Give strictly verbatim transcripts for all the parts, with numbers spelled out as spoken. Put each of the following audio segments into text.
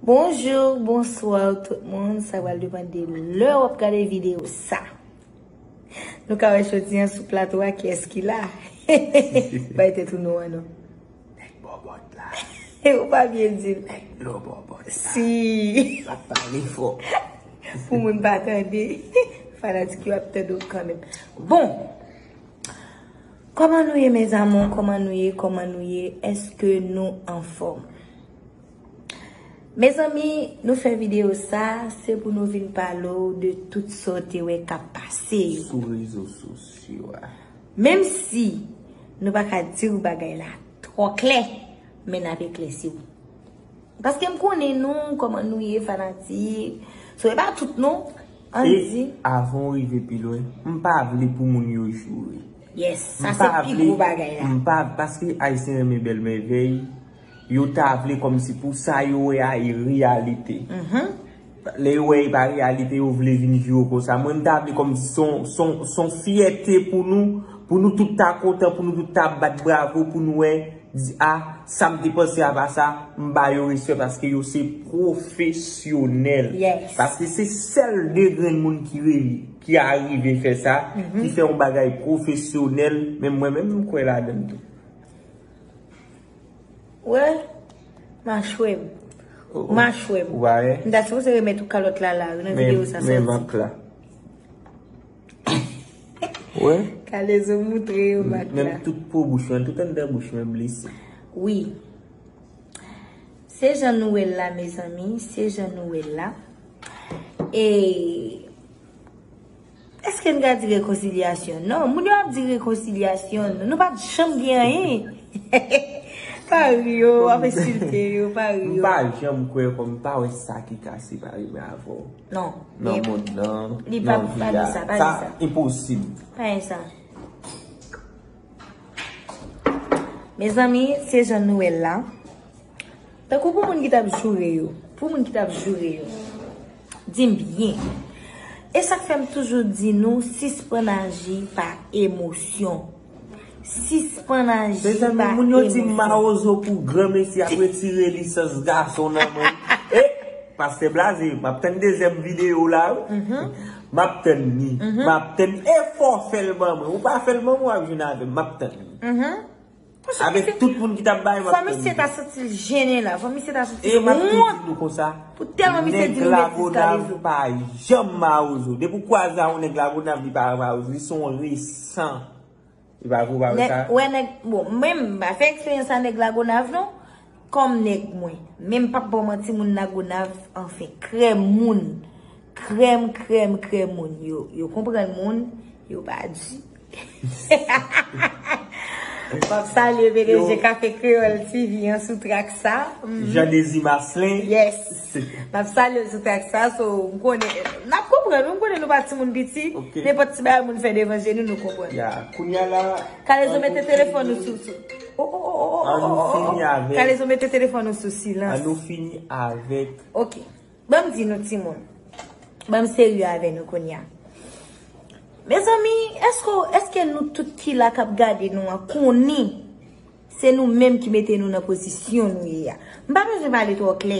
Bonjou, bonswa tout moun. Sa pral depann de lè w ap gade videyo sa. Nou ka wè jodi an sou plato a kiyès ki la. Bay tèt ou non an non. Nèg bòbòt la. Ou pa byen di l. Nèg blo bòbòt la. Si. L ap pale fò. Pou moun pa tande. Fanatik yo ap tande w kanmenm. Bon. Kòman nou ye, mes amours? Kòman nou ye? Kòman nou ye? Èske nou anfòm? Mezanmi, nou fè videyo sa, se pou nou vin pale w de tout sa w te wè k ap pase yo. Sou rezo sosyo a. Menm si nou pa ka di w bagay la twò klè, men n ap eklèsi w. Paske m konnen nou, kòman nou ye, fanatik. So, e pa tout non, ann di. E avan w rive pi lwen, m pa vle pou moun yo joure. Yes, sa se pi gwo bagay la. M pa, paske Ayisyen renmen bèl mèvèy, yo ta vle kòmsi pou sa yo wè a e reyalite. Lè yo wè e pa reyalite, yo vle vin joure konsa. Mwen, m ta vle kòmsi se yon, se yon, se yon fyète pou nou, pou nou tout ta kontan, pou nou tout ta bat bravo, pou nou wè, di, a, sa m te panse a pa sa, m ba yo respè paske yo se pwofesyonèl. Yes. Paske se sèl de grenn moun ki rele, ki arive fè sa, ki fè yon bagay pwofesyonèl, men mwen menm, m kwè ladan l tou. Wè, machwè m. Oh, oh. Machwè m. Ou pa wè? M ta sipoze remèt ou kalòt la la, nan videyo sa sòti. Men, men mank la. Wè? Kalezo moutre yo mak la. Menm tout po bouch mwen, tout anndan bouch mwen blese. Wi. Se jan nou wè l la, mezanmi, se jan nou wè l la. E èske n ka di rekonsilyasyon? Non, moun yo ap di rekonsilyasyon, nou pa t janm gen anyen. Pa ri yo, w ap ensilte yo, pa ri yo. M pa janm kwè kòm m pa wè sa ki ka separe mwen avè w. Non, nan mond lan, nan vi a. Sa enposib. Pa gen sa. Mezanmi, se jan nou wè l la. Tankou pou moun ki t ap joure yo, pou moun ki t ap joure yo, di m byen. E sa k fè m toujou di nou, sispann aji pa emosyon. Sispann aji pa emosyon. Mezanmi, moun yo di m mawozo pou granmesi ap retire lisans gason nan men. E, pastè Blaze, m ap tann dezyèm videyo la, wi. M ap tann li. M ap tann li. E fò w fè l ban mwen. Ou pa fè l ban mwen, w ap jwenn avè m. M ap tann li. Avèk tout moun ki t ap bay, m ap tann li. Fò misye ta santi l jennen la. Fò misye ta santi l wont. E m ap tou di nou konsa, pou tèlman misye di nou betiz Kalezo. Nèg Lagonav pa janm mawozo. Depi w kwaze a yon nèg Lagonav, li pa mawozo. Li se yon resan. Li pa vre, ou pa wè sa? Wè nèg, bon, mwen, m pa fè eksperyans a nèg Lagonav, non. Kòm nèg mwen. Men m p ap ba w manti, moun Lagonav, anfen, krèm moun. Krèm, krèm, krèm moun. Yo, yo konprann moun, yo pa di. M ap salye P D G Kafe Kreyòl T V an sou trak sa. Jean Désir Marcelin. Yes. M ap salye l sou trak sa, so, m konnen, n ap konprann, m konnen nou pa timoun piti, nenpòt ti bagay moun fè devan je nou, nou konprann. Ya, kounye a la, Kalezo mete telefòn ou sou, sou. Oh, oh, oh, oh, oh, oh, oh. Kalezo mete telefòn ou sou silans. An nou fini avèk. Ok. Ban m di nou, timoun. Ban m serye avè nou kounye a. Mezanmi, èske, èske nou tout ki la k ap gade nou an konnen se nou menm ki mete nou nan pozisyon nou ye a? M pa bezwen pale twò klè.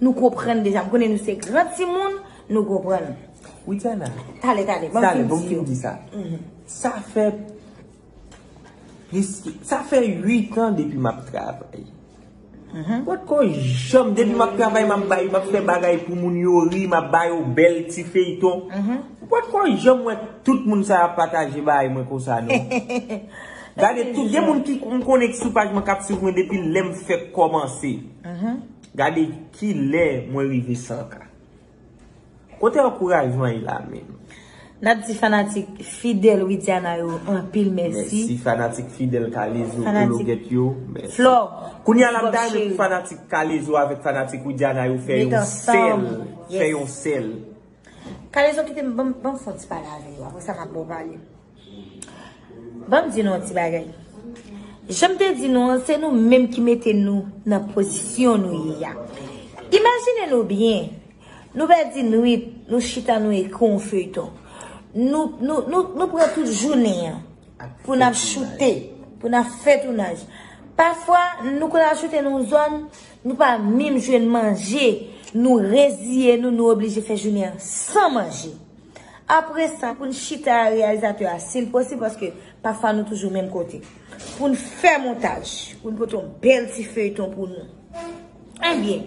Nou konprann deja. M konnen nou se gran timoun, nou konprann. Widiana. Talè, talè, ban m fin di yo. Talè, ban m fin di sa. Sa fè Plis, sa fè uit an depi m ap travay. Mwen potko janm, depi m ap travay, m ap bay, m ap fè bagay pou moun yo ri, m ap ba yo bèl ti feyton. Mwen potko janm wè tout moun sa y ap pataje bagay mwen konsa, non. Gade, tout, gen moun ki m konnen ki sou paj mwen k ap swiv mwen depi lè m fèk kòmanse. Gade kilè mwen rive san K. Kote ankourajman e la menm? N ap di fanatik fidèl Widiana yo anpil mèsi. Mèsi fanatik fidèl Kalezo, Kologèt yo, mèsi. Flò, kounye a la, m ta renmen pou fanatik Kalezo avèk fanatik Widiana yo fè yon sèl, fè yon sèl. Kalezo, kite m, ban m, ban m fè yon ti pale avè yo. Apre sa, m ap ba w pale. Ban m di nou yon ti bagay. Jan m te di nou an, se nou menm ki mete nou nan pozisyon nou ye a. Imajine nou byen, nou pèdi nwit, nou chita, nou ekri yon feyton. Nou, nou, nou, nou pran tout jounen an pou n ap choute, pou n ap fè tounaj. Pafwa, nou konn al choute nan yon zòn, nou pa menm jwenn manje. Nou reziye nou, nou oblije fè jounen an san manje. Apre sa, pou n chita a reyalizatè a, si l posib, paske pafwa nou toujou menm kote. Pou n fè montaj, pou n pote yon bèl ti feyton pou nou. Ebyen,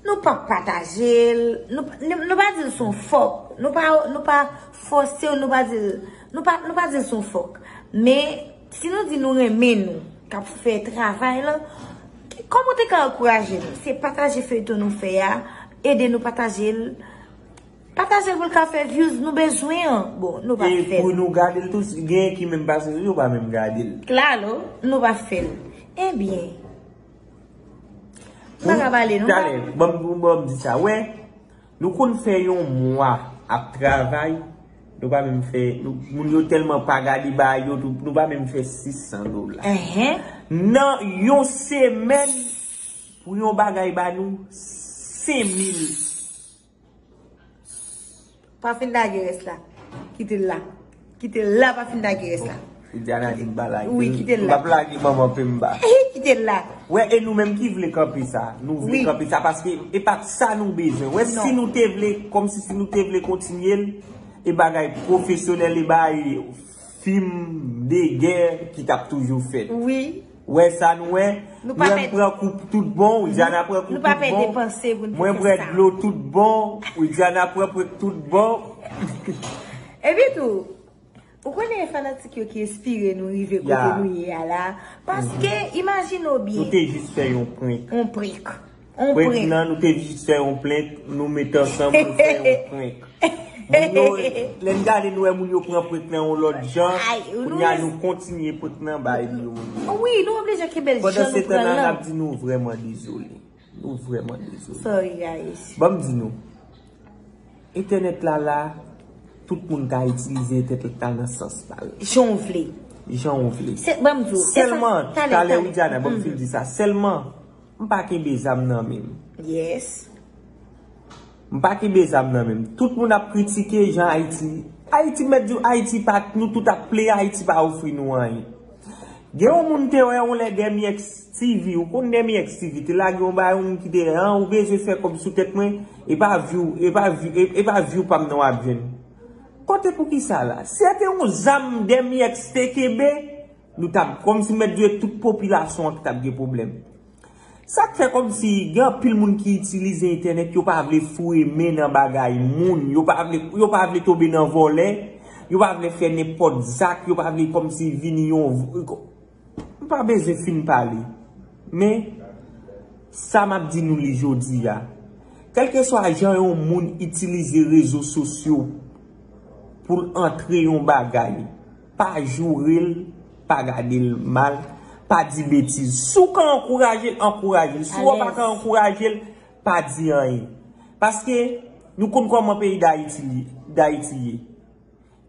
nou pa pataje l, nou, nou, nou pa di l se yon fòk, nou pa, nou pa fòse w, nou pa di l, nou pa, nou pa di l se yon fòk. Men, si nou di nou renmen nou, k ap fè travay lan, kòman w te ka ankouraje nou? Se pataje feyton nou fè a, ede nou pataje l. Pataje l pou l ka fè views nou bezwen an. Bon, nou pa fè l. E pou nou gade l tou, si genyen ki menm pase sou yo, pa menm gade l. Klalo, nou pa fè l. Ebyen, m pa ka pale, non. Talè, ban m, ban m di sa. Wè, nou konn fè yon mwa ap travay, nou pa menm fè, nou, moun yo tèlman pa gade bagay yo, nou, nou pa menm fè sis san dola. Nan yon semèn, pou yon bagay ba nou senk mil. Pa fin lage rès la. Kite l la. Kite l la, pa fin lage rès la. Widiana di m pa lage. Wi, kite l la. M p ap lage manman Pemba. Kite l la. Wè, e nou menm ki vle kanpe sa. Nou vle kanpe sa paske e pa t sa nou bezwen. Wè, si nou te vle, kòmsi si nou te vle kontinye l, e bagay pwofesyonèl, e bagay fim de gè ki t ap toujou fèt. Wi. Wè sa nou wè? Nou pa pèdi. Mwen pran kou tout bon, Widiana pran kou tout bon. Nou pa pèdi panse pou n te fè sa. Mwen bwè dlo tout bon, Widiana pran pran tout bon. Epi tou, ou konnen e fanatik yo ki enspire nou rive kote nou ye a la. Paske, imajine w byen. Nou te jis fè yon prank. Yon prank. Prank nan, nou te jis fè yon prank, nou met ansanm, nou fè yon prank. Moun yo, lè n gade, nou wè moun yo pran prank nan yon lòt jan. Kounye a nou kontinye prank nan bay li yo. Wi, nou oblije kenbe l jan nou pran l lan. Pandan se tan la, n ap di nou vrèman dezole. Nou vrèman dezole. Sorry, guys. Ban m di nou, entènèt la la, tout moun ka itilize entènèt la nan sans pa yo. Jan w vle. Jan w vle. Se, ban m di w, sèlman, talè, talè, Widiana, ban m fin di sa. Sèlman, m pa kenbe zam nan men m. Yes. M pa kenbe zam nan men m. Tout moun ap kritike jan Ayiti. Ayiti mèt di w, Ayiti pa, nou tout ap plede, Ayiti pa ofri nou anyen. Gen yon moun te wè yon lè Demi X T V, ou konn Demi X T V, te lage yon bagay, yon moun ki te an, ou bezwen fè kòb sou tèt mwen, e pa view, e pa view, e, e pa view pa m nan w ap jwenn. Kote poukisa la? Si se te yon zam Demi X te kenbe, nou t ap, kòmsi mèt di w tout popilasyon an ki t ap gen pwoblèm. Sa k fè kòmsi gen anpil moun ki itilize entènèt, yo pa vle foure men nan bagay moun, yo pa vle, yo pa vle tonbe nan vòlè, yo pa vle fè nenpòt zak, yo pa vle kòmsi vini yon, m pa bezwen fin pale. Men, sa m ap di nou li jodi a. Kèlkeswa jan yon moun itilize rezo sosyo pou l antre yon bagay, pa joure l, pa gade l mal, pa di betiz. Si w ka ankouraje l, ankouraje l. Si w pa ka ankouraje l, pa di anyen. Paske nou konn kòman peyi Dayiti li, Dayiti ye.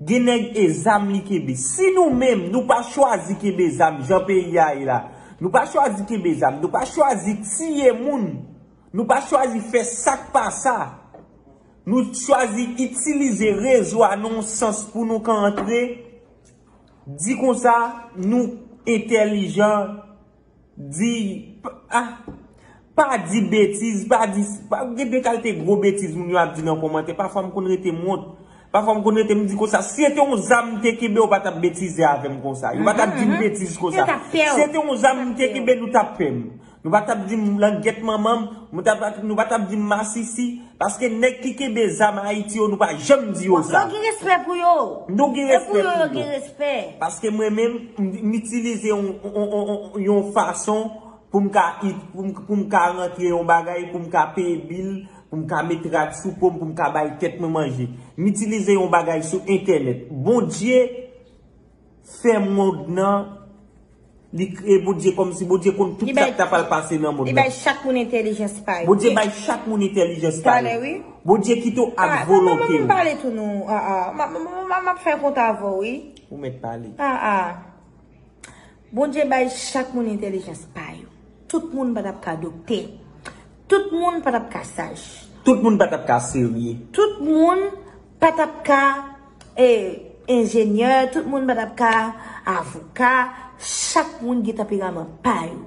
Gen nèg e zam li kenbe. Si nou menm, nou pa chwazi kenbe zam jan peyi a ye la, nou pa chwazi kenbe zam, nou pa chwazi tiye moun, nou pa chwazi fè sa k pa sa, nou chwazi itilize rezo a nan yon sans pou nou ka antre, di konsa, nou entèlijan, di, p-, ah, pa di betiz, pa di, pa, gen de kalite gwo betiz moun yo ap di nan kòmantè. Pafwa m konn rete m wont. Pafwa m konn rete m di konsa, si se te yon zam m te kenbe, yo pa t ap betize avè m konsa. Yo pa t ap di m betiz konsa. Si se te yon zam m te kenbe, nou t ap pè m. Nou pa t ap di m langèt manman m, nou t ap, nou pa t ap di m masisi. Paske nèg ki kenbe zam Ayiti yo, nou pa janm di yo sa. Yo gen respè pou yo. Nou gen respè pou yo. E pou yo, yo gen respè. Paske mwen menm, m, m itilize yon, yon, yon, yon, yon fason pou m ka it-, pou m, pou m ka rantre yon bagay, pou m ka peye bil, pou m ka met rad sou po m, pou m ka bay tèt mwen manje. M itilize yon bagay sou entènèt. Bondye fè mond nan, li kreye Bondye kòmsi Bondye konn tout sa k ta pral pase nan mond nan. Li bay chak moun entèlijans pa yo. Bondye bay chak moun entèlijans pa yo. Bondye kite w ak volonte w. Pale tou non. Ah, ah. M ap fè kont avè w, wi. Ou mèt pale. Ah, ah. Bondye bay chak moun entèlijans pa yo. Tout moun pa t ap ka doktè. Tout moun pa t ap ka saj. Tout moun pa t ap ka serye. Tout moun pa t ap ka, eh, enjenyè, tout moun pa t ap ka avoka. Chak moun gen tanperaman pa yo.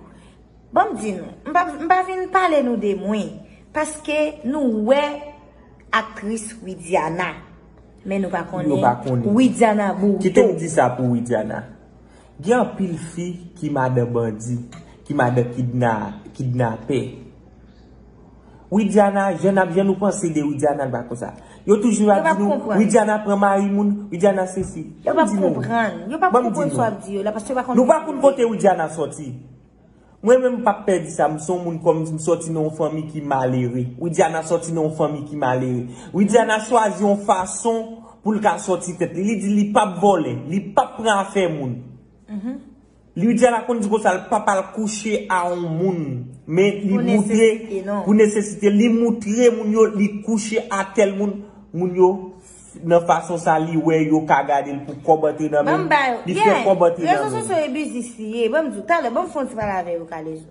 Ban m di nou, m pa, m pa vin pale nou de mwen. Paske nou wè aktris Widiana. Men nou pa konnen Widiana Bourdeau. Kite m di sa pou Widiana. Gen anpil fi ki madan bandi, ki madan kidna, kidnapè. Widiana, jan ap jan nou panse de Widiana, l pa konsa. Yo toujou ap di nou, Widiana pran mari moun, Widiana sesi. Yo p ap konprann. Yo p ap konprann sa w ap di yo la, paske yo pa konn. Nou pa konn kote Widiana sòti. Mwen menm m p ap pè di sa, m se yon moun kòm m sòti nan yon fanmi ki malere. Widiana sòti nan yon fanmi ki malere. Widiana chwazi yon fason pou l ka sòti tèt li. Li di li p ap vòlè, li p ap pran afè moun. Widiana konn di konsa, l p ap al kouche a yon moun. Men li moutre pou nesesite, li moutre moun yo, li kouche a tèl moun, moun yo nan fason sa li wè yo ka gade l pou kòb antre nan men l, li fè kòb antre nan men l. Rezo sosyo e biznis li ye. Ban m di w, talè, ban m fè yon ti pale avè yo, Kalezo.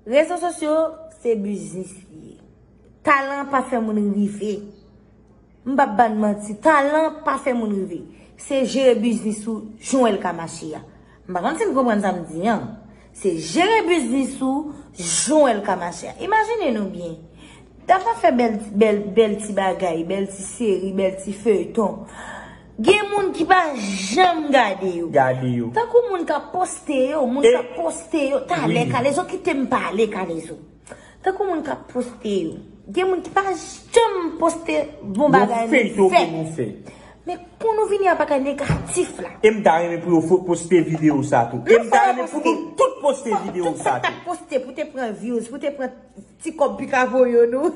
Rezo sosyo se biznis li ye. Talan pa fè moun rive. M p ap ba n manti, talan pa fè moun rive. Se jere biznis ou jan w wè l ka mache a. M pa konn si n konprann sa m di an. Se jere biznis ou jan w wè l ka mache a. Imajine nou byen. Dam nan fè bèl, bèl, bèl ti bagay, bèl ti seri, bèl ti feyton. Gen moun ki pa janm gade yo. Gade yo. Tankou moun k ap poste yo, moun k ap poste yo. Talè, Kalezo, kite m pale, Kalezo. Tankou moun k ap poste yo. Gen moun ki pa janm poste bon bagay nou fè. Men pou nou vini a bagay negatif la. E m ta renmen pou yo fo-, poste videyo sa tou. E m ta renmen pou nou tout poste videyo sa tou. Tout sa k ap poste pou te pran views, pou te pran ti kòb pika voye nou.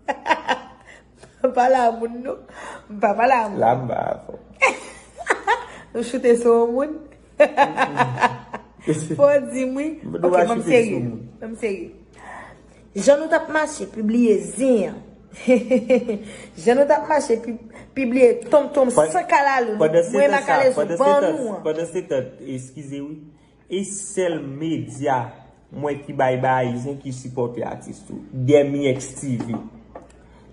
M pa pale a moun, non. M pa pale a moun. La m ba avè w. Nou choute sou yon moun. Fò w di m wi. Ok, ban m serye. Ban m serye. Jan nou t ap mache pibliye zen an. Jan nou t ap mache pi-, pibliye tonmtonm san kalalou. Mwen Makalezo ban nou an. Pandan se tan, eskize wi. E sèl medya mwen ki bay bagay zen ki sipòte atis tou. Dèmi X T V.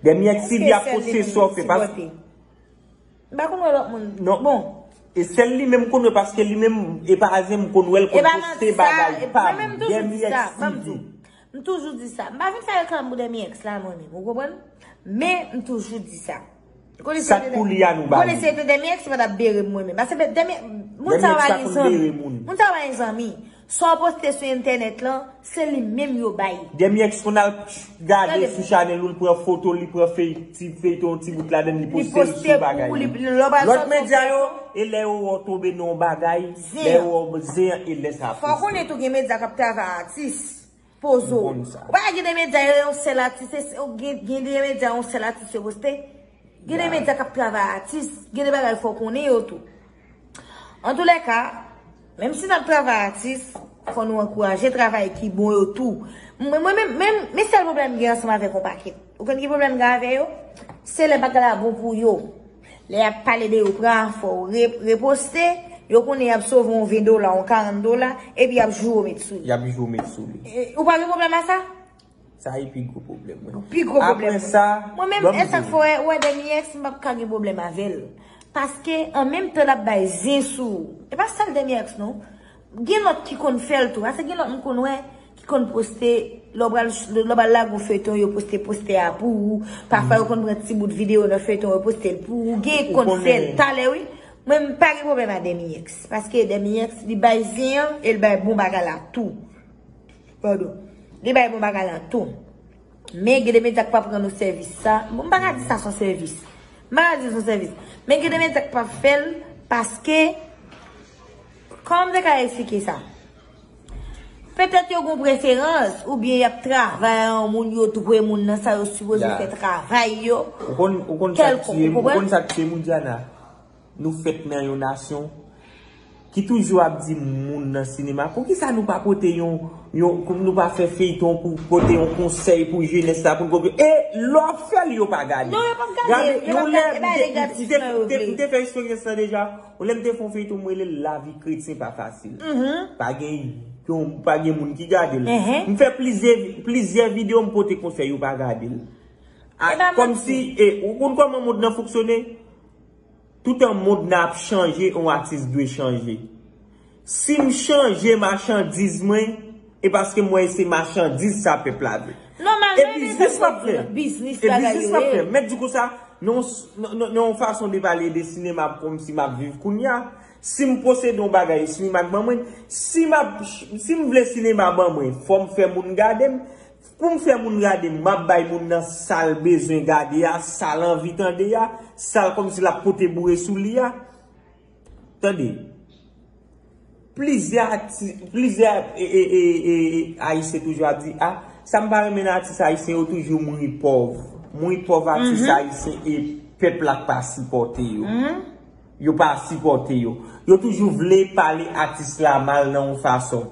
Dèmi X T V ap poste sa w fè paske. M pa konn wè lòt moun. Non. Bon. E sèl li menm m konn wè paske li menm, e pa zen m konn wè l konn poste bagay pa m. Dèmi X T V. M toujou di sa. M pa vin fè reklam pou Dèmi X la mwen menm, ou konprann? Men m toujou di sa. Sa k pou li a nou ba li. Konnen se te Dèmi X pa t ap bere m mwen menm. Paske Dèmi, moun sa yo pa gen zanmi. Moun sa yo pa gen zanmi. Sa w poste sou entènèt lan, se li menm yo bay. Dèmi X konn al gade sou chanèl ou, l pran foto, li pran fey-, ti feyton, ti bout ladan l, li poste l sou bagay li. Lòt medya yo, e lè yo wè w tonbe nan yon bagay, lè yo wè w zen an, e lè sa poste. Fò w konnen tou gen medya k ap travay atis. Poze w. Ou pa gen de medya yo yon sèl atis, se, se, gen, gen de medya yon sèl atis yo poste. Gen de medya k ap travay atis, gen de bagay fò w konnen yo tou. Antoulèka, menm si n ap travay atis, fò nou ankouraje travay ki bon yo tou. Mwen, mwen menm, menm, men sèl pwoblèm m gen ansanm avèk yon pakèt. Ou konn ki pwoblèm m gen avè yo? Se lè bagay la bon pou yo. Lè y ap pale de yo, pran afè w, re-, reposte, yo konnen y ap sove yon ven dola, yon karant dola, epi y ap joure w met sou li. Y ap joure w met sou li. E, ou pa gen pwoblèm a sa? Sa e pi gwo pwoblèm mwen. Pi gwo pwoblèm mwen. Apre sa, mwen menm, e sa k fè w wè Dèmi X, m p ap ka gen pwoblèm avè l. Paske, an menm tan l ap bay zen sou ou. E pa sèl Dèmi X, non. Gen lòt ki konn fè l tou. Paske gen lòt m konn wè ki konn poste, lè w pral, lè w pral lage yon feyton, yo poste postè a pou ou. Pafwa, yo konn pran ti bout videyo nan feyton, yo poste l pou ou. Gen ki konn fè l talè, wi. Mwen, m pa gen pwoblèm a Dèmi X. Paske Dèmi X, li bay zen an, e l bay bon bagay la tou. Padon. Li bay bon bagay la tou. Men gen de medya k p ap rann ou sèvis sa. Bon, m pa ka di sa se yon sèvis. M pa ka di se yon sèvis. Men gen de medya k p ap fè l paske, kòman m te ka eksplike sa? Petèt yo gen preferans, oubyen y ap travay a yon moun, yo dwe moun nan sa yo sipoze fè travay yo. Ou konn, ou konn sa k tiye, ou konn sa k tiye moun, Diana? Nou fèt nan yon nasyon ki toujou ap di moun nan sinema, poukisa nou pa pote yon, yon, nou pa fè feyton pou pote yon konsèy pou jenès la, pou n konprann? E lè w ap fè l, yo pa gade. Non, yo p ap gade. Gade, yo p ap gade. E pa gade, e pa gade, m te, m te, m te fè eksperyans lan deja. Yon lè m te fè yon feyton, m rele l Lavi kretyen pa fasil. Pa gen, pa gen moun ki gade l. M fè plizyè, plizyè videyo, m pote konsèy, yo pa gade l. Kòmsi, e, ou konn kòman mond nan fonksyone? Toutan mond nan ap chanje, yon atis dwe chanje. Si m chanje machandiz mwen, e paske m wè se machandiz sa pèp la vle. Non, E biznis m ap fè. Biznis e bagay biznis yo m ap fè. Mèt di konsa, non, non, non, non, yon fason de pale de sinema kòmsi m ap viv kounye a. Si m posede yon bagay, sinema k ban mwen, si m ap, si m vle sinema ban mwen, fò m fè moun gade m. Pou m fè moun gade m, m ap bay moun nan sa l bezwen gade a, sa l anvi tande a, sa l kòmsi l ap pote boure sou li a. Tande. Plizyè ati-, plizyè e, e, e, e, e, Ayisyen toujou ap di, a, sa m pa renmen nan atis ayisyen yo toujou mouri pòv. Mouri pòv atis ayisyen e pèp la k pa sipòte yo. Yo pa sipòte yo. Yo toujou vle pale atis la mal nan yon fason.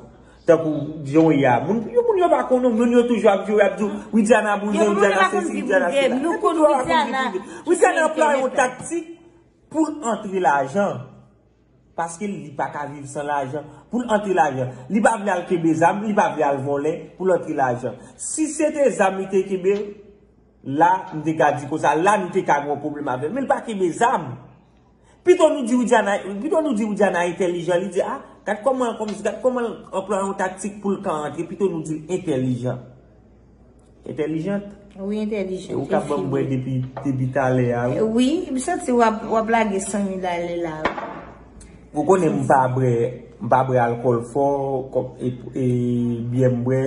Tankou John ya. Moun, yo, moun yo pa konnen, moun yo toujou ap jwe, ap di, Widiana bouzen, Widiana sesi, Widiana sela. Nou konn Widiana. Widiana anplwaye yon taktik pou l antre lajan. Paske li pa ka viv san lajan. Pou l antre lajan. Li pa vle al kenbe zam, li pa vle al vòlè pou l antre lajan. Si se te zam li te kenbe, la, m te ka di konsa, la, nou te ka gen yon pwoblèm avè l. Men l pa kenbe zam. Pito nou di Widiana, pito nou di Widiana entèlijan, li di, a, gad kòman, kòm, gad kòman l anplwaye yon taktik pou l ka antre, pito nou di l entèlijan. Entèlijant? Wi, entèlijan. E ou k ap ban m bwè depi, depi talè a, wi. Wi, m santi w ap, w ap lage san mil ale la, wi. Ou konnen m pa bwè, m pa bwè alkòl fò, kòm, e, e, byè m bwè.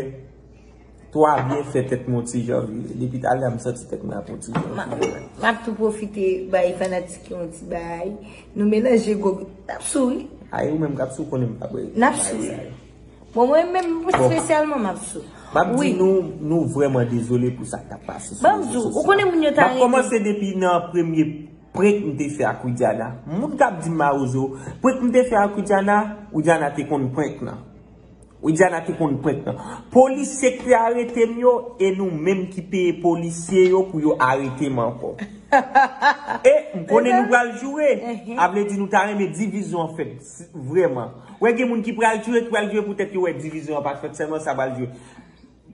Twa byen fè tèt mwen yon ti jan vire. Depi talè a, m santi tèt mwen ap yon ti jan vire. M ap tou pwofite bay fanatik yo yon ti bay. Nou melanje gwo, n ap sou, wi. Ay, ou menm k ap sou, konnen m pa bwè. N ap sou, wi. Bon, mwen menm, espesyalman, m ap sou. M ap di nou, nou vrèman dezole pou sa k t ap pase sou rezo sosyo. Ban m di w, ou konnen moun yo ta rete. M ap kòmanse depi nan premye prank m te fè ak Widiana. Moun k ap di m mawozo, prank m te fè ak Widiana, Widiana te konn prank lan. Widiana te konn prank lan. Polisye k te arete m yo, e nou menm ki peye polisye yo pou yo arete m ankò. E m konnen nou pral joure. A vle di nou ta renmen divizyon an fèt, vrèman. Wè gen moun ki pral joure, ki pral joure poutèt yo wè divizyon an pa t fèt, sèlman sa pral joure.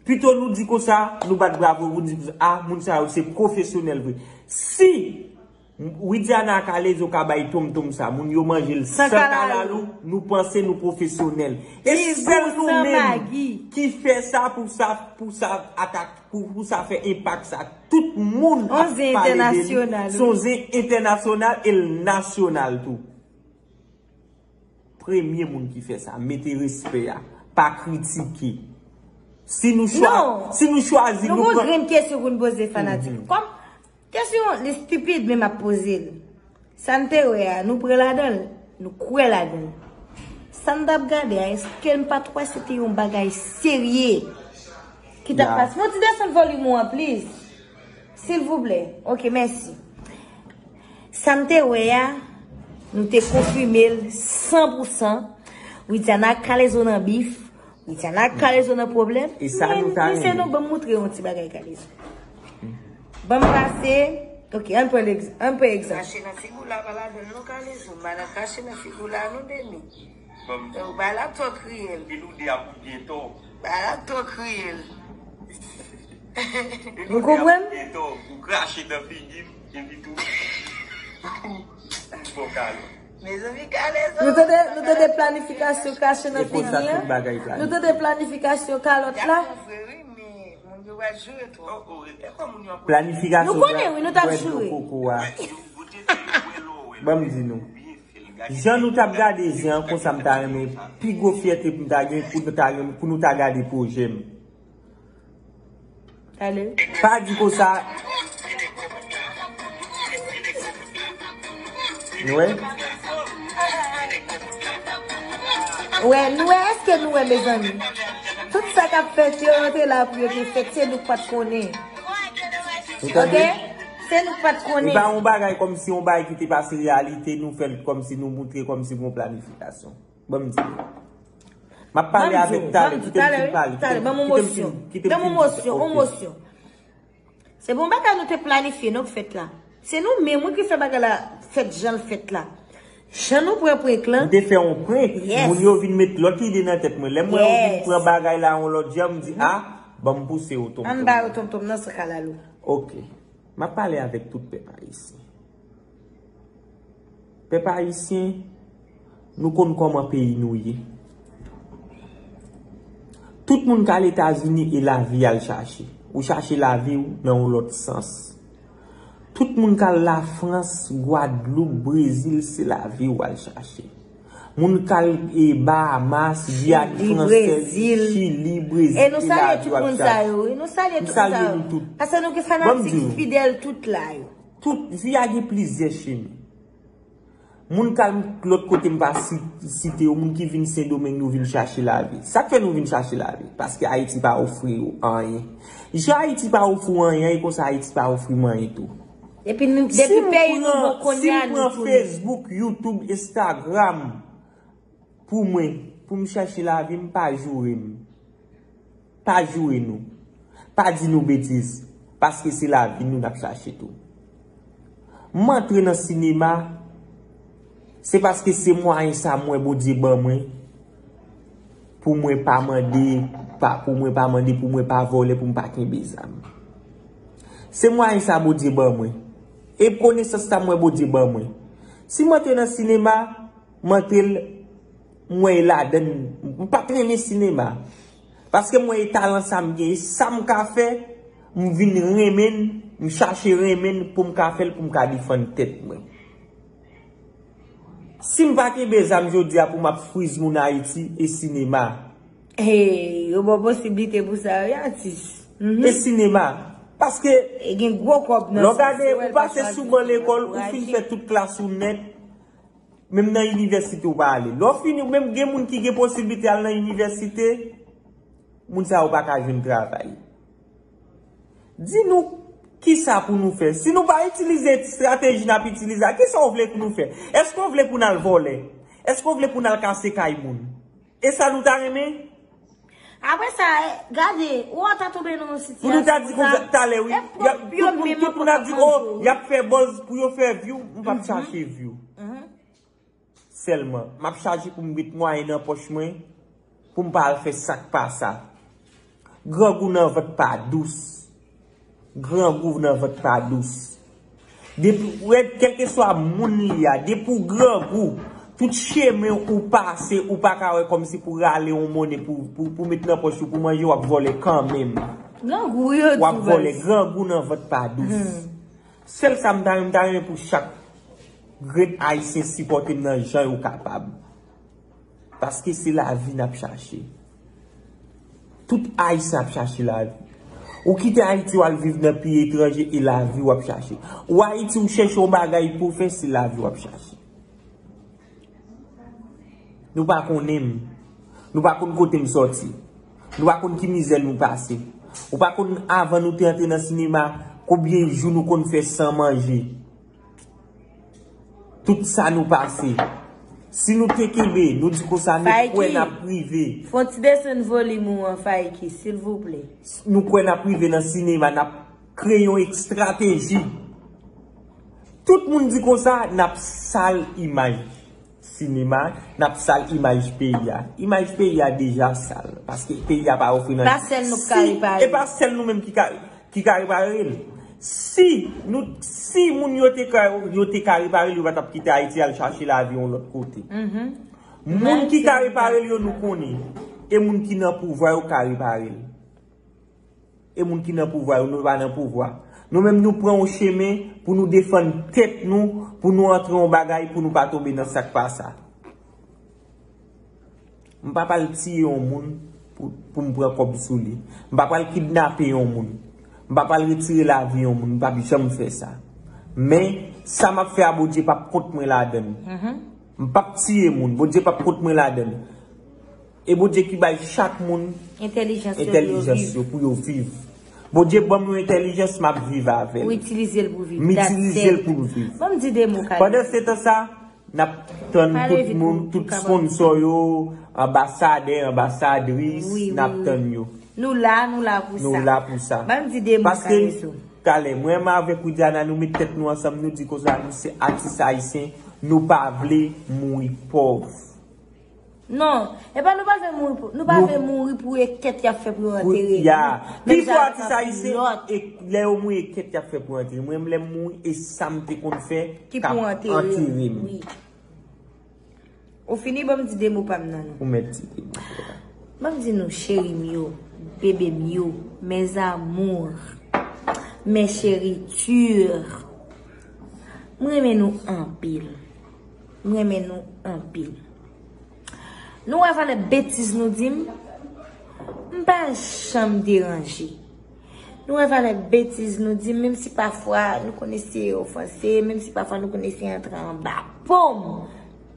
Pito nou di konsa, nou bat bravo, nou di konsa, a, moun sa yo se pwofesyonèl vre. Si Widiana ak Alezo ka bay tonmtonm sa, moun yo manje l san kalalou, nou panse nou pwofesyonèl. E sèl nou menm ki fè sa pou sa, pou sa atak, pou, pou sa fè enpak sa. Tout moun ap pale de li. Se yon zen entènasyonal e l nasyonal tou. Premye moun ki fè sa, mete respè a, pa kritike. Si nou chwa-, si nou chwazi, nou pran. Nou gon grenn kesyon pou n poze fanatik. Kòm kesyon li stipid, men m ap poze l. Sa n te wè a, nou pran ladan l, nou kwè ladan l. Sa n t ap gade a, èske n pa t wè se te yon bagay serye ki t ap pase? Fon ti desann volim ou an, please. Silvouplè. Ok, mèsi. Sa n te wè a, nou te konfime l san pou san. Widiana ak Kalezo nan bif. Widiana ak Kalezo nan pwoblèm. E sa nou ta renmen. Men, mesye, non, ban m moutre yon ti bagay Kalezo. Ban m pase. Ok, ann pran egz-, ann pran egzanp. Krache nan figi w la, pa ladan l non, Kalezo. M pa nan krache nan figi w la non, Demi. Ou bay la twò kriyèl. Epi nou de ap byen tò. Bay la twò kriyèl. Ou konprann? Epi nou de ap byen tò. Ou krache nan figi m, epi tou. Bon, Kalezo. Mezanmi, Kalezo. Nou tande, nou tande planifikasyon krache nan figi an? Nou tande planifikasyon kalòt la? Planifikasyon. Nou konnen, wi, nou t ap joure. Ban m di nou. Jan nou t ap gade zen an, konsa m ta renmen, pi gwo fyète pou m ta gen, pou nou ta renmen, pou nou ta gade pwojè m. Pa di konsa. Nou wè? Wè, nou wè, èske nou wè, mezanmi? Tout sa k ap fèt yo, yo te la pou yo te fèt, se nou k pa t konnen. Ou tande? Ok? Se nou k pa t konnen. E pa yon bagay kòmsi yon bagay ki te pase reyalite, nou fè l kòmsi nou moutre kòmsi gon planifikasyon. Ban m di nou. M ap pale avèk talè, kite m fin pale. Talè, ban m yon mosyon. Ban m yon mosyon, yon mosyon. Se bon bagay nou te planifye, non, k fèt la. Se nou menm, wi, ki fè bagay la fèt jan l fèt la. Jan nou pran prank lan. Nou te fè yon prank. Yes. Moun yo vin met lòt ide nan tèt mwen. Lè m wè yo vin pran bagay la yon lòt jan, m di, a, ban m pouse yo tonmtonm. Ann ba yo tonmtonm nan san kalalou. Ok. M ap pale avèk tout pèp ayisyen. Pèp ayisyen, nou konn kòman peyi nou ye. Tout moun k al Etazini e lavi y al chache. Ou chache lavi w nan yon lòt sans. Tout moun k al Lafrans, Gwadloup, Brezil, se lavi w al chache. Moun k al, e, Bahamas, Giyàn Fransèz, Chili, Brezil, e nou salye tout moun sa yo, wi. Nou salye tout moun sa yo. Paske nou gen fanatik fidèl tout la yo. Tout, vi a gen plizyè chemen. Moun k al lòt kote m pa si-, site yo, moun ki vin Sendomeng, nou vin chache lavi. Sa k fè nou vin chache lavi? Paske Ayiti pa ofri yo anyen. Jan Ayiti pa ofri w anyen, e konsa Ayiti pa ofri m anyen tou. Epi nou, depi peyi nou bon kounye a, nou tounen. Si m pran Facebook, YouTube, Instagram pou mwen, pou m chache lavi m, pa joure m. Pa joure nou. Pa di nou betiz. Paske se lavi nou n ap chache tou. M antre nan sinema, se paske se mwayen sa m wè Bondye ban mwen pou mwen pa mande, pa, pou mwen pa mande, pou mwen pa vòlè, pou m pa kenbe zam. Se mwayen sa Bondye ban mwen. E konesans sa m wè Bondye ban mwen. Si m antre nan sinema, m antre l, m wè e ladann, m p ap renmen sinema. Paske m wè e talan sa m gen, e sa m ka fè, m vin renmen l, m chache renmen l pou m ka fè l, pou m ka defann tèt mwen. Si m pa kenbe zam jodi a pou m ap friz moun Ayiti, e sinema. Hey, yo ba w posiblite pou sa, wi, atis. Mhm. E sinema. Paske, e gen gwo kòb nan sa, lè w gade, ou pase sou ban lekòl, ou fin fè tout klas ou nèt, menm nan inivèsite ou pa ale. Lè w fini, menm gen moun ki gen posiblite al nan inivèsite, moun sa yo pa ka jwenn travay. Di nou kisa pou nou fè. Si nou pa itilize estrateji n ap itilize a, kisa w vle pou nou fè? Èske w vle pou n al vòlè? Èske w vle pou n al kase kay moun? E sa nou ta renmen? Apre sa, e, gade, ou ta tonbe nan yon sitiyasyon konsa. Pou nou ta di konsa talè, wi. E pwòp yo menm ankò k ap manje w. Y ap fè buzz pou yo fè view, m p ap chache view. Mhm. Sèlman, m ap chache pou m met mwayen nan pòch mwen, pou m pa al fè sa k pa sa. Grangou nan vant pa dous. Grangou nan vant pa dous. Depi, wè, kèlkeswa moun li a, depi w grangou, tout chemen ou pase, ou pa ka wè kòmsi pou rale yon monnen pou, pou, pou met nan pòch ou, pou manje, w ap vòlè kanmenm. Grangou yo di w ap vòlè, grangou nan vant pa dous. Hmm. Sèl sa m ta renmen, m ta renmen pou chak grenn Ayisyen sipòte m nan jan yo kapab. Paske se lavi n ap chache. Tout Ayisyen ap chache lavi. Ou kite Ayiti, w al viv nan peyi etranje, e lavi w ap chache. Ou Ayiti, ou chèche yon bagay pou w fè, se lavi w ap chache. Nou pa konnen m. Nou pa konn kote m sòti. Nou pa konn ki mizè nou pase. Ou pa konn, avan nou te antre nan sinema, konbyen jou nou konn fè san manje. Tout sa nou pase. Si nou te kenbe, nou di konsa, nou kwè n ap rive. Fè yon ti desann volim ou an, Faiki, silvouplè. Nou kwè n ap rive nan sinema, n ap kreye yon estrateji. Tout moun di konsa, n ap sal imaj sinema, n ap sal imaj peyi a. Imaj peyi a deja sal, paske peyi a pa ofri nan. Pa sèl nou k ka repare. E pa sèl nou menm ki ka, ki ka repare l. Si nou, si moun yo te ka, yo te ka repare l, yo pa t ap kite Ayiti al chache lavi yon lòt kote. Mhm. Moun ki ka repare l yo, nou konnen. E moun ki nan pouvwa yo ka repare l. E moun ki nan pouvwa yo, nou pa nan pouvwa. Nou menm, nou pran yon chemen pou nou defann tèt nou, pou nou antre yon bagay, pou nou pa tonbe nan sa k pa sa. M pa pral tiye yon moun pou, pou m pran kòb sou li. M pa pral kidnape yon moun. M pa pral retire lavi yon moun. M p ap janm fè sa. Men, sa m ap fè a, Bondye p ap kont mwen ladann. Mhm. M p ap tiye moun. Bondye p ap kont mwen ladann. E Bondye ki bay chak moun entèlijans yo pou yo viv. Bondye ban m yon entèlijans, m ap viv avè l. Ou itilize l pou viv. M itilize l pou m viv. Ban m di de mo, Khaled. Pandan se tan sa, n ap tann tout moun, tout sponsò yo, anbasadè, anbasadris, n ap tann yo. Nou la, nou la pou sa. Nou la pou sa. Ban m di de mo, Kalezo. Paske, talè, mwen menm avèk Widiana, nou met tèt nou ansanm, nou di konsa, nou se atis ayisyen, nou pa vle mouri pòv. Non, e pa nou pa vle mouri pou, nou pa vle mouri pou e kèt y ap fè pou yo antere nou. Menm jan ak anpil lòt. Pi fò atis ayisyen, e lè yo mouri, e kèt y ap fè pou yo antere. Mwen, lè m mouri, e sa m te konn fè k ap antere m. Wi. Ou fini, ban m di de mo pa m nan, non. Ou mèt di de mo. Ban m di nou, cheri m yo. Bebe m yo, mes amours, mes chéritures, m renmen nou anpil. M renmen nou anpil. Nou wè valè betiz nou di m? M pa janm deranje. Nou wè valè betiz nou di m, menm si pafwa nou konn eseye ofanse, menm si pafwa nou konn eseye antre anba po m.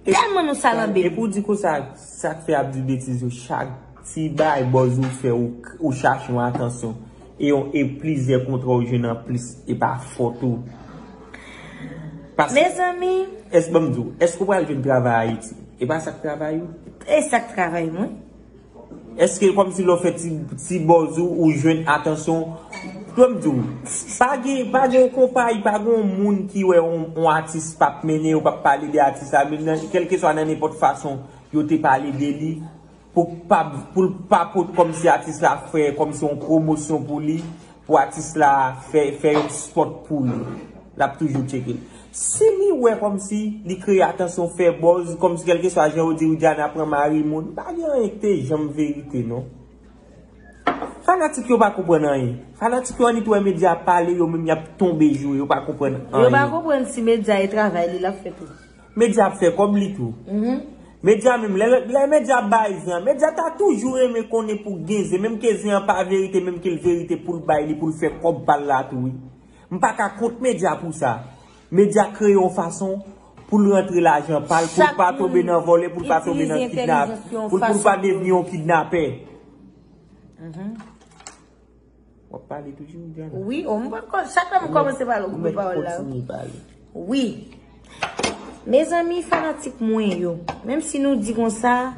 Tèlman nou salanbe. E pou di konsa, sa k fè ap di betiz yo, chak ti bay bòz ou fè, ou, ou chache yon atansyon. E yon, e plizyè kontra ou jwenn anplis, e pa fòt ou. Paske, mezanmi, èske, ban m di w, èske w pral jwenn travay Ayiti? E pa sa k travay ou? E sa k travay mwen. Èske kòmsi lè w fè ti, ti bòz ou, ou jwenn atansyon? Ban m di w, pa gen, pa gen yon konpayi, pa gen yon moun ki wè yon, yon atis p ap mennen yo, p ap pale de atis la, menm nan, kèlkeswa nan nenpòt fason yo te pale de li, pou pa, pou l pa pot kòmsi atis la fè kòmsi yon pwomosyon pou li, pou atis la fè, fè yon spot pou li. L ap toujou tcheke l. Si li wè kòmsi li kreye atansyon, fè buzz, kòmsi kèlkeswa jan yo di Widiana pran mari moun, pa gen anyen ki te janm verite non. Fanatik yo pa konprann anyen. Fanatik yo annik wè medya ap pale, yo menm y ap tonbe jou, yo pa konprann anyen. Yo pa konprann si medya e travay li l ap fè tou. Medya ap fè kòb li tou. Medya menm, lè, lè medya ap bay zen an, medya ta toujou renmen konnen pou gen zen, menm ke zen an pa verite, menm ke l verite pou l bay li, pou l fè kòb pa l la tou, wi. M pa ka kont medya pou sa. Medya kreye yon fason pou l rantre lajan pa l, pou l pa tonbe nan vòlè, pou l pa tonbe nan kidnap, pou l, pou l pa devni yon kidnapè. W ap pale toujou, Diana? Wi, o, m pa kò-, chak lè m kòmanse pale, ou koupe pawòl la. Kontinye pale. Wi. Mezanmi, fanatik mwen yo, menm si nou di konsa,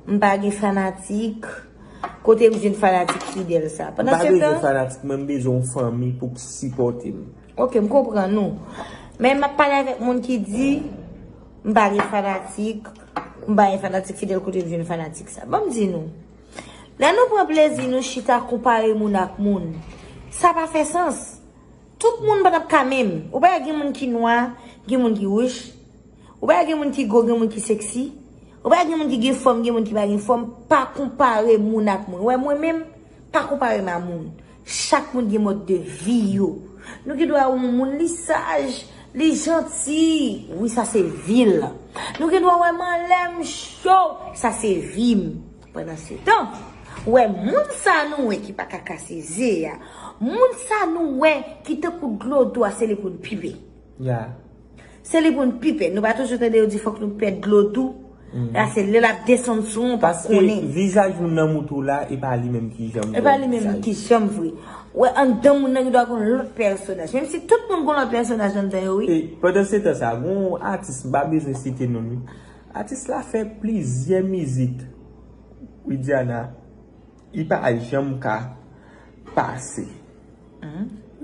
m pa gen fanatik, kote m jwenn fanatik fidèl sa? M pa bezwen fanatik, mwen m bezwen yon fanmi pou k sipòte m. Ok, m konprann ou. Men m ap pale avèk moun ki di, m pa gen fanatik, m pa gen fanatik fidèl, kote m jwenn fanatik sa? Ban m di nou. Lè nou pran plezi nou chita konpare moun ak moun, sa pa fè sans. Tout moun pa t ap ka menm. Ou pa gen moun ki nwa, gen moun ki wouch. Ou pa gen moun ki gwo, gen moun ki seksi. Ou pa gen moun ki gen fòm, gen moun ki pa gen fòm. Pa konpare moun ak moun. Wè, mwen menm, pa konpare m a moun. Chak moun gen mòd de vi yo. Nou gen dwa wè yon moun, li saj, li janti. Wi, sa se vi l. Nou gen dwa wè m anlè, m cho. Sa se vi m. Pandan se tan, ou wè moun sa nou wè ki pa ka kase ze a, moun sa nou wè ki tankou dlo dou a, se li pou n pipe. Ya. Se li pou n pipe. Nou pa toujou tande yo di fòk nou pèd dlo dou? La se lè l ap desann sou ou, ou pa konnen. Paske vizaj moun nan moutou la, e pa li menm ki janm vre. E pa li menm ki janm vre. Ou wè anndan moun nan gen dwa gon lòt pèsonaj. Menm si tout moun gon lòt pèsonaj anndan yo, wi. E pandan se tan sa, gon atis, m pa bezwen site non l, wi. Atis la fè plizyè mizik. Widiana, li pa janm ka pase.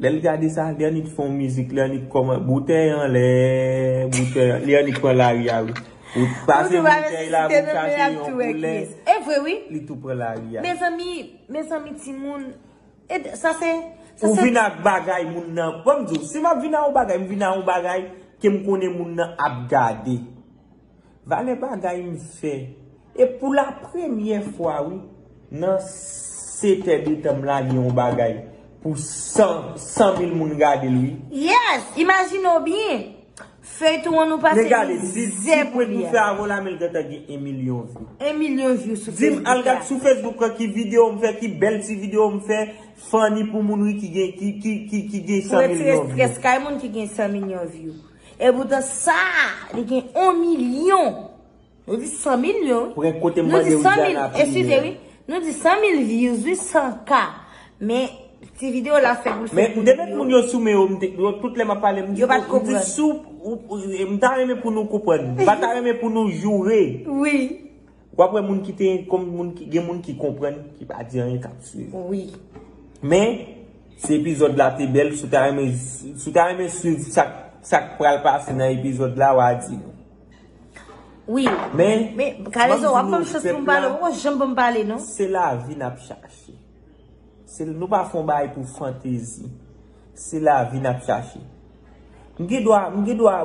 Lè l gade sa, li annik fè yon mizik, li annik kòman, boutèy anlè, boutèy, li annik pran lari a, wi. Ou pase boutèy la, pou chache yon koulè, e vre, wi. Li tou pran lari a. Mezanmi, mezanmi, timoun, e sa se, sa se. Ou vin ak bagay moun nan. Ban m di w, si m ap vin ak yon bagay, m vin ak yon bagay ke m konnen moun nan ap gade. Valè bagay m fè. E pou la premyè fwa, wi, nan sete de tan m lage yon bagay pou san, san mil moun gade l, wi. Yes! Imajine w byen. Feyton an nou pase mizè pou li a. Men gade, ti, ti prank nou fè avè w la, men l gentan gen yon milyon view. Yon milyon view sou Facebook la. Di m, al gad sou Facebook lan ki videyo m fè, ki bèl ti videyo m fè, funny pou moun, wi, ki gen, ki, ki, ki, ki gen san milyon view. Pou retire strès kay moun ki gen san milyon view. E poutan sa, li gen yon milyon. Nou di san milyon, wi. Pran kote m mande Widiana ap rive. Eskize, wi. Nou di san mil views, wi, san K. Men, ti videyo la fè pou l fè pou nou. Men, m te met moun yo sou men yo, m te, yo, tout lè m ap pale, m di, yo pa t konprann. M di sou, ou, ou, m ta renmen pou nou konprann. M pa ta renmen pou nou joure. Wi. W ap wè moun ki te, kòm moun ki, gen moun ki konprann, ki pa di anyen, k ap swiv. Wi. Men, si epizòd la te bèl, si w ta renmen, si w ta renmen swiv sa, sa k pral pase nan epizòd la, w a di nou. Wi. Men, men, Kalezo, w ap ban m chans pou m pale, ou poko janm ban m pale, non. Se lavi n ap chache. Se, nou pa fè yon bagay pou fantezi. Se lavi n ap chache. M gen dwa, m gen dwa